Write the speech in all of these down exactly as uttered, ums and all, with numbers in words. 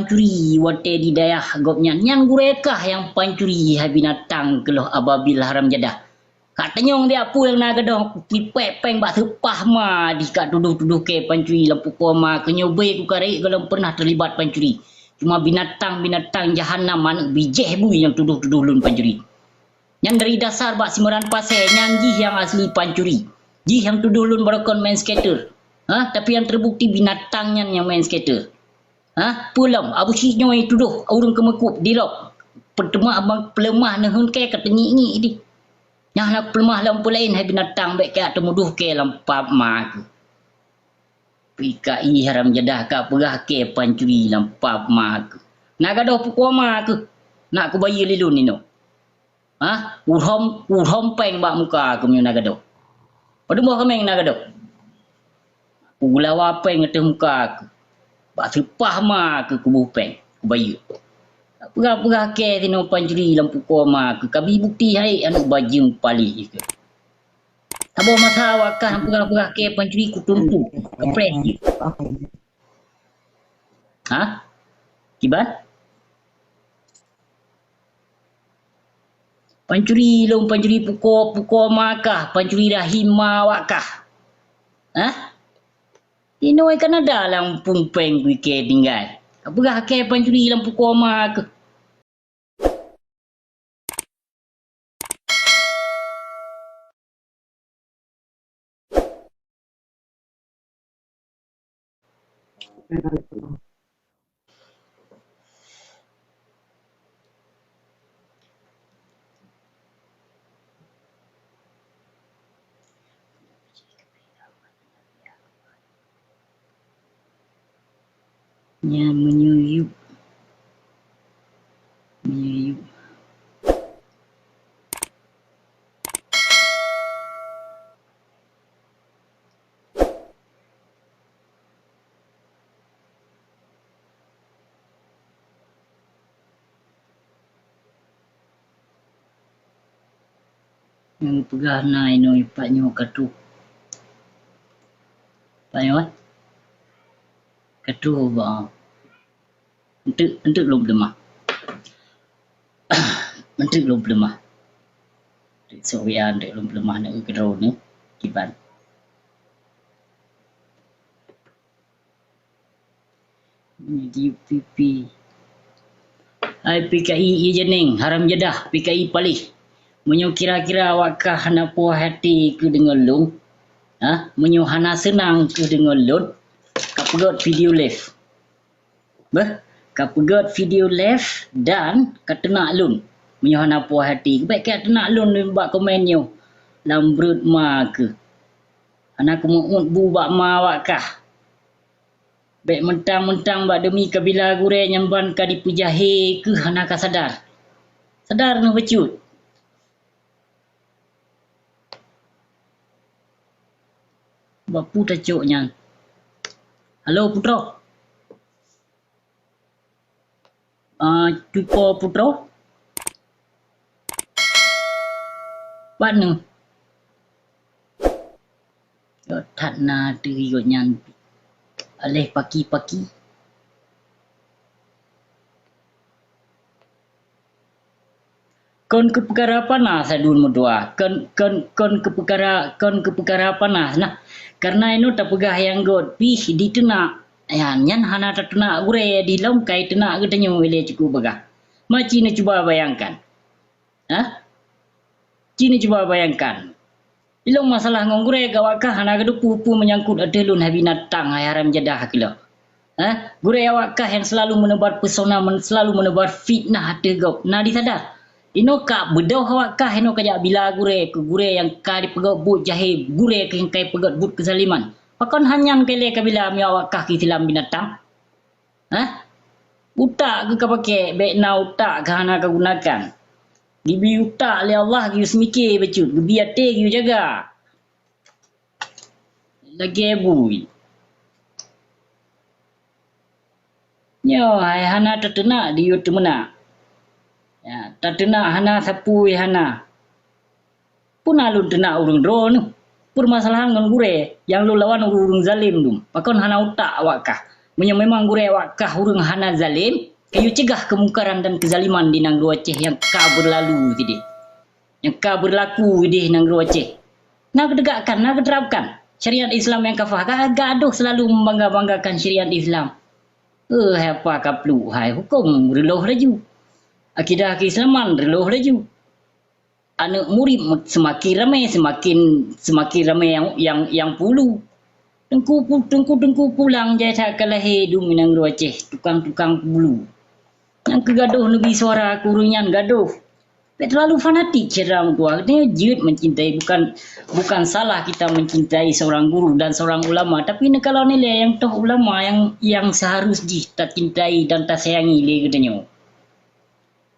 pancuri watée di dayah gobnyan, nyan gurée kah nyang pancuri hai binatang keuloh ababil haram jadah. Ka tanyong diak peue nyang na gadôh, pipék péng bak seupah ma di ka tudoh-tudoh kée pancuri lam pukoe ma, keu nyoe bée kukarek gohlom pernah teulibat pancuri. Cuma binatang-binatang jahanam aneuk bijéh bui nyang tudoh-tudoh lôn pancuri. Nyan dari dasar bak Simeuran Pasé, nyan jih nyang asli pancuri. Jih nyang tudoh lôn barokon main skater. Ha, tapi nyang teubukti binatang nyan nyang main skater. Ha, peulom, Abu Syik nyoe tudoh ureuëng keumeukub di lok. Peuteumah abang peuleumah neuheun kée ka teungiek-ngiek di. Nyang hana peuleumah lam peue laén hai binatang bék kajak teumudoh kée lam pap ma keuh. P K I haram jadah ka peugah kée pancuri lam pap ma keuh. Na gadôh pukoe ma keuh. Nak kubayeue lé lôn inoe. Ha? Kuhom, kuhom péng bak muka keuh meunyoe na gadôh. Padum boh kaméng na gadôh. Kugulawa péng ateueh muka keuh. Bak seupah ma keuh kuboh péng, kubayeue. Peugah-peugah kée sinoe pancuri lam pukoe ma keuh, kabi bukti hai aneuk bajeueng paléh keuh. Saboh masa awak kah peugah-peugah kée pancuri kutuntu, kapreh jih. Ha? Kiban? Pancuri lôn, pancuri pukoe, pukoe ma kah, pancuri rahim ma awak kah. Hah? Inoe kan ada lam pumpeng kui kée tinggai. Kapeugah kée pancuri lam pukoe ma keuh. Nyan meunyoe yub. Meunyoe yub. Nyang peugah na inoe pat nyoe ka troh. Pat nyoe, eh? Ka troh ba. Enteuk, enteuk lôn peuleumah. Enteuk lôn peuleumah. Enteuk sok W A, enteuk lôn peuleumah na keudroe nyoe kiban. Jadi P P. Hai P K I ié janeng, haram jadah, P K I paléh. Meunyoe kira-kira awak kah hana puas até keu deungon lôn, ha? Meunyoe hana seunang keu deungon lôn, kapeugét video live. Beh, kapeugét video live dan kateunak lôn. Meunyoe hana puas até, bék kateunak lôn bak komen nyoe. Lam breuet ma keuh. Hana keumeu'ut bu bak ma awak kah. Bék meuntang-meuntang bak deumi kabila gurée nyan ban ka dipeujahé keuh hana kasadar. Sadar neuh bacut. Bak peue tacok nyan? Halo, Putroe. Ah, cupo Putroe? Pat nyoe? Yo, that na teuh gobnyan. Aléh paki-paki. Kon keu peukara panas aduen meutuah, kon, kon, kon keu peukara, kon keu peukara panas nah. Kareuna inoe tapeugah nyang gét pih diteunak, nyan, nyan hana tateunak gurée, dilom kai teunak geutanyoe ilée cukôp bagah. Ma ci neucuba bayangkan. Hah? Ci neucuba bayangkan. Ilong masalah ngon gurée gawak kah hana geuteupeue-peue meunyangkot ateueh lôn hai binatang hai haram jadah keuloh. Eh, gurée awak kah nyang seulalu meunebar peusona, men-, seulalu meunebar fitnah ateueh gob, na disadar. Inoe ka beudôh awak kah inoe kajak bila gurée keu gurée nyang ka dipeugét buet jahé, gurée keu nyang ka dipeugét buet keuzaliman. Pakon hana nyan keu lé kabila meunyoe awak kah keu silam binatang? Hah? Utak keu kapakée, bék na utak keu hana kagunakan. Geubri utak lé Allah geuyue seumiké bacut, geubri até geuyue jaga. Lagée bui. Nyoe hai hana tateunak diyue teumeunak. Ya, tateunak hana sapui hana. Peue na lôn teunak ureuëng droeneuh? Peumasalahan ngon gurée nyang lôn lawan ureuëng zalém dum. Pakon hana utak awak kah? Meunyoe memang gurée awak kah ureuëng hana zalem, kayue cegah keumungkaran dan keuzaliman di nanggroe Aceh nyang ka beurlalu sideh. Nyang ka beurlaku di nanggroe Aceh. Na geutegakkan, na geuterapkan syariat Islam nyang kafah. Ga-, gadôh selalu membangga-banggakan syariat Islam. Eh, hai apa ka pluek hai, huköm reuloh laju. Akidah keislaman reuloh laju. Aneuëk murit me-, seumaken ramé, seumaken, seumaken ramé nyang, nyang, nyang pulu. Teungku pu-, teungku-teungku pulang jai that ka lahé dum i nanggroe Aceh, tukang-tukang pulu. Nyang keu gadôh neubi suara keu ureuëng nyan gadôh. Bèk terlalu fanatik syedara meutuah. Geutanyoe jeuet mencintai, bukan, bukan salah kita mencintai seorang guru dan seorang ulama, tapi neukalon ilée nyang toh ulama nyang, nyang seharus jih tacintai dan tasayangi lé geutanyoe.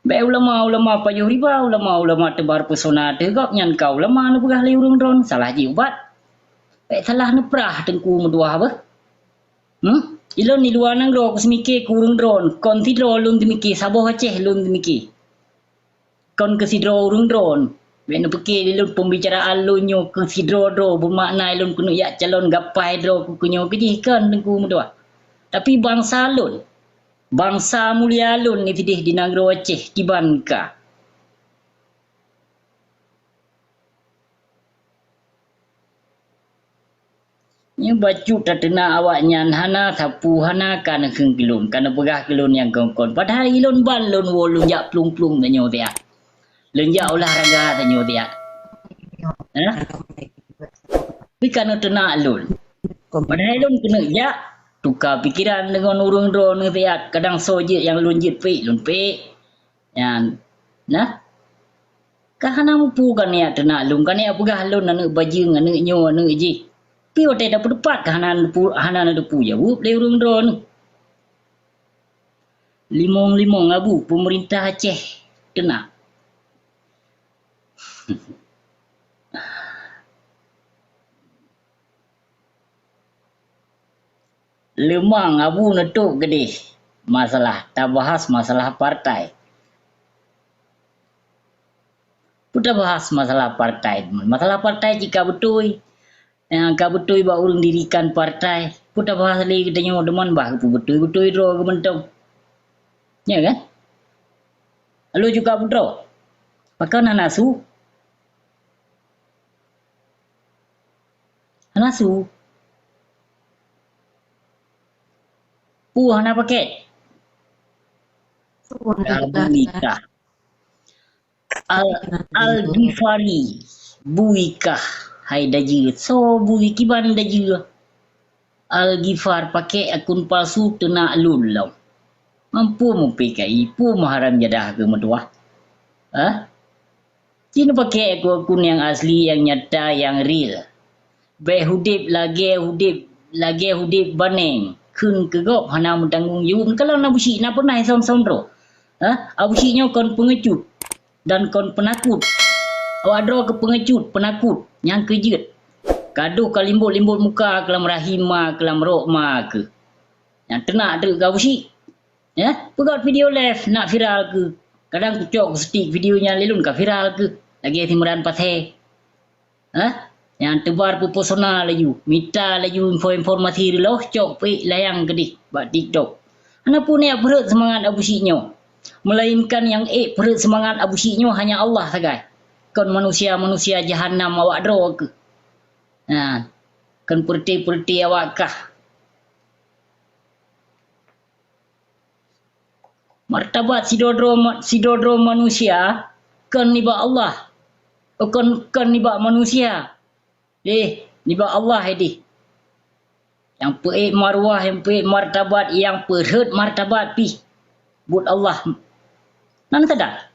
Bèk ulama-ulama pajoh riba, ulama-ulama teubar pesona teuh gob nyan ka ulama neupeugah lé ureuëng droen, salah jih ubat. Bèk salah neuprah teungku meutuah beuh. Hmm? Ilôn di luwa nanggroe kuseumike keu ureuëng droen, kon sidroe lôn teumike, saboh Aceh lôn teumike. Kon keu sidroe ureuëng droen. Bèk neupike lé lôn pembicaraan lôn nyoe keu sidroe droe, beumakna lôn keuneuk jak calon gapai droe keu, keu nyoe keu jih, kon teungku meutuah. Tapi bansa lôn, bansa mulia lôn ni sideh di nanggroe Aceh kiban ka. Nyoe bacut tateunak awaknyan hana sapeue, hana ka neukheun keu lôn, ka neupeugah keu lôn nyang kon-kon. Padahai ilôn ban lôn woe lôn jak plueng-plueng tanyoe siat. Lôn jak olahraga tanyoe siat. Hah? Tapi ka neuteunak lôn. Padahai lôn keuneuk jak tuka pikeran deungon ureuëng droeneuh siat. Kadang soe jeuet nyang lôn jeuet pék, lôn pék. Nyan, nah, ka hana mupu ka neujak teunak lôn, ka neujak peugah lôn aneuëk bajeueng, aneuëk nyoe, aneuëk jih. Pi watée tapeuteupat ka hana neupeu-, hana neuteupeue jaweueb lé ureuëng droeneuh. Limong-limong abu peumeurintah Aceh teunak. Leumang abu neutôk geudeh masalah, tabahas masalah partai. Peue tabahas masalah partai? Masalah partai cit ka beutôi. Nyang ka beutôi bak ureuëng dirikan partai. Peue tabahas lé geutanyoe deungon bah geupeubeutôi-beutôi droe geuh mantong. Nya kan? Lalu juga putroe. Pakon hana su? Hana su. Peue hana paket? Abu Ikah. Al-, Al-Ghifari. Bu Ikah. Hai dajeue. Soe bu kiban dajeue? Al-Ghifar pakai akun palsu teunak lôn lom. Mampu mu-P K I, peue meuharam jadah keu meutuah? Hah? Ci neupakai akun-akun nyang asli, nyang nyata, nyang real. Bèk udeb lagèe udeb, lagèe udeb baneng. Kheun keu gob hana meutanggong jaweueb. Kalau na Abu Syik na pernah isom-som droe. Hah? Abu Syik nyoe kon peungecut dan kon peunakot. Awak droe keu peungecut, peunakot, nyang keu jeuet. Gadôh ka limbot-limbot muka keu lam rahim ma, keu lam rok ma keuh. Nyang teunak treuk keu Abu Syik. Ya, peugöt video live nak viral keuh. Kadang kucok kusetik video nyan lé lôn ka viral keuh. Lagèe si Imran Pasè. Hah? Nyang teubar peupesona laju, mita laju info-informasi reuloh cok peuék layang keudeh bak TikTok. Hana peue nyang peureuet seumangat Abu Syik nyoe. Meulainkan nyang ék peureuet seumangat Abu Syik nyoe hanya Allah sagai. Kon manusia-manusia jahanam awak droe keuh. Nah, kon peureuté-peureuté awak kah. Martabat sidroe-droe ma-, sidroe-droe manusia kon nibak Allah, kon, kon nibak manusia. Eh, nibak Allah ideh. Nyang peuék marwah, nyang peuék martabat, nyang peureuet martabat pih buet Allah. Nan sadar?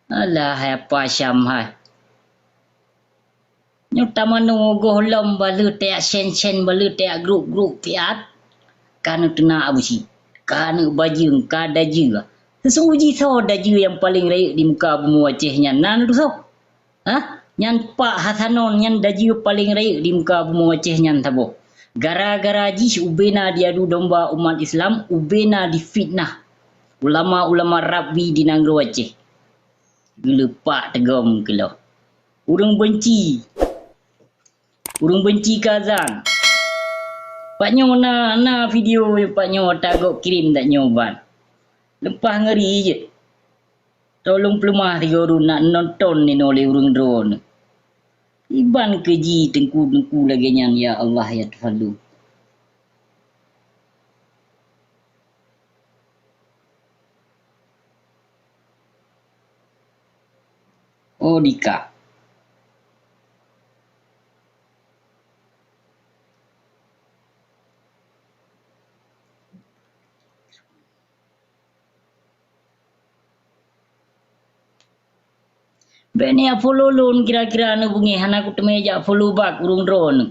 Alah, hai apa Syam hai. Nyoe tamanoe gohlom baleue teuyak sen-sen, baleue teuyak grup-grup piat. Ka neuteunak Abu Syik, ka neubajeueng, ka dajeue. Seusunggoh jih soe dajeue nyang paleng rayeuk di muka bumoe Aceh nyan? Na neuteusoe? Hah? Nyan Pak Hasanon nyan dajeue paleng rayeuk di muka bumoe Aceh nyan saboh. Gara-gara jih ubena diadu domba umat Islam, ubena difitnah ulama-ulama Rabbi di nanggroe Aceh. Geuleupak teugom keuloh. Ureuëng beunci. Ureuëng beunci keu azan. Pak nyoe na, na video pat nyoe tagok kirim dak nyoe ban. Leupah ngeuri jeuet. Tolong peuleumah tiga ureuëng nak nonton ninoe lé ureuëng droeneuh. Iban keuji teungku-teungku lagée nyan, ya Allah, ya Tuhanlu. Oh, dika. Bék neujak follow lôn kira-kira neubeungéh, hana kuteumé jak follow back ureuëng droeneuh.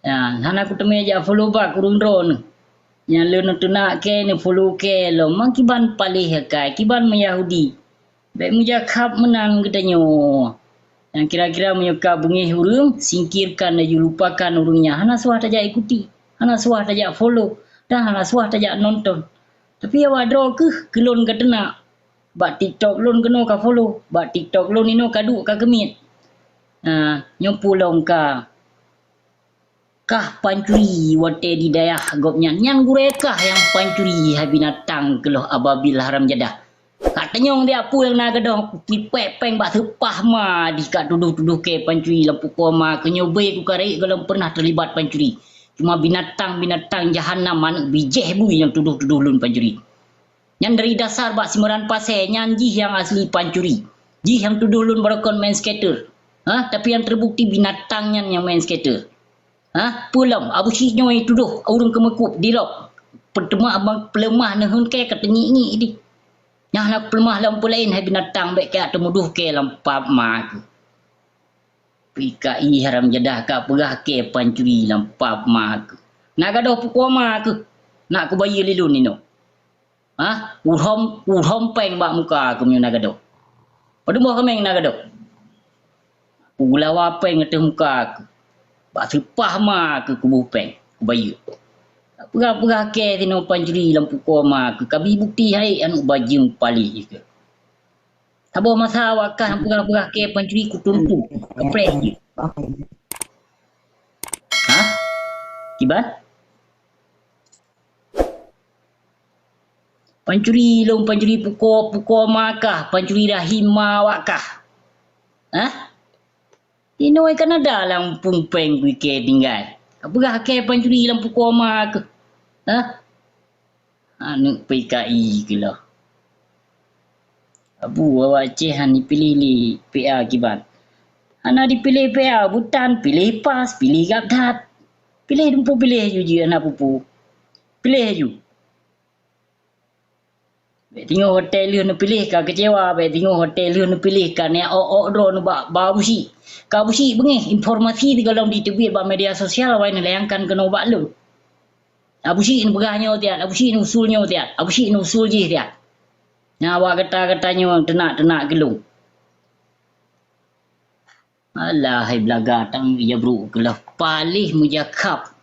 Ya, hana kuteumé jak follow back ureuëng droeneuh. Nyang lôn teunak kée neufollow kée lom, makiban paléh akai, kiban meuyahudi. Bék meujakhab meunan geutanyoe. Nyang kira-kira meunyoe ka beungéh ureuëng, singkirkan laju lupakan ureuëng nyan. Hana suah tajak ikuti, hana suah tajak follow, dan hana suah tajak nonton. Tapi awak droe kheueh keu lôn ka teunak. Bak TikTok lôn keunoe ka follow, bak TikTok lôn inoe ka duek ka keumiet. Ha, nyoe pulông ka. Kah pancuri watée di dayah gobnyan. Nyan gurée kah nyang pancuri hai binatang keuloh ababil haram jadah. Ka tanyong diak peue nyang na gadôh kupipék péng bak seupah ma di ka tudoh-tudoh kée pancuri lam pukoe ma keu nyoe bée kukarek gohlom peureunah teulibat pancuri. Cuma binatang-binatang jahanam aneuëk bijéh bui nyang tudoh-tudoh lôn pancuri. Nyan dari dasar bak Simeuran Pasé, nyan jih nyang asli pancuri. Jih nyang tudoh lôn barokon main skater. Ha, tapi nyang teubukti binatang nyan nyang main skater. Ha, peue lom, Abu Syik nyoe tudoh ureuëng keumeukub di lok. Peuteumah abang peuleumah neuheun kée ka teunyik-nyik di. Nyang hana peuleumah lom peue laén hai binatang bék kée teumudoh kée lam pap ma keuh. P K I haram jadah ka peugah kée pancuri lam pap ma keuh. Na gadôh pukoe ma keuh. Nak kubayeue lé lôn inoe. Ha? Kuhom, kuhom péng bak muka keuh meunyoe na gadôh. Padum boh kaméng na gadôh. Kugulawa péng ateueh muka keuh. Bak seupah ma keuh kuboh péng, kubayeue. Peugah-peugah kée sinoe pancuri lam pukoe ma keuh, kabi bukti hai aneuëk bajeueng paléh keuh. Saboh masa awak kah peugah-peugah kée pancuri kutuntut, kapreh jih. Ha? Kiban? Pancuri lôn, pancuri pukoe, pukoe ma kah, pancuri rahim ma awak kah. Hah? Inoe Kanada lam pumpeng kui kée tinggai. Ka peugah kée pancuri lam pukoe ma keuh. Hah? Aneuëk P K I keuloh. Abu awak Aceh han dipiléh lé P A kiban. Hana dipiléh P A, butan piléh pas, piléh gab that. Piléh dumpu piléh aju jih hana pupu. Piléh aju. Bék tingoh watée lheueh neupiléh ka keucewa, bék tingoh watée lheueh neupiléh ka neujak ôk-ôk droe neubak ba Abu Syik. Ka Abu Syik beungéh, informasi sigohlom jiteubiet bak media sosial awai neulayangkan keunoe bak lôn. Abu Syik neupeugah nyoe tiat, Abu Syik neuusul nyoe tiat, Abu Syik neuusul jih tiat. Nyan awak gata-gata nyoe teunak-teunak geulong. Alah, hai beulaga tang ija brok keulah paléh meujakab.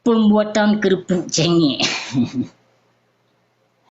Pembuatan kerupuk cengek.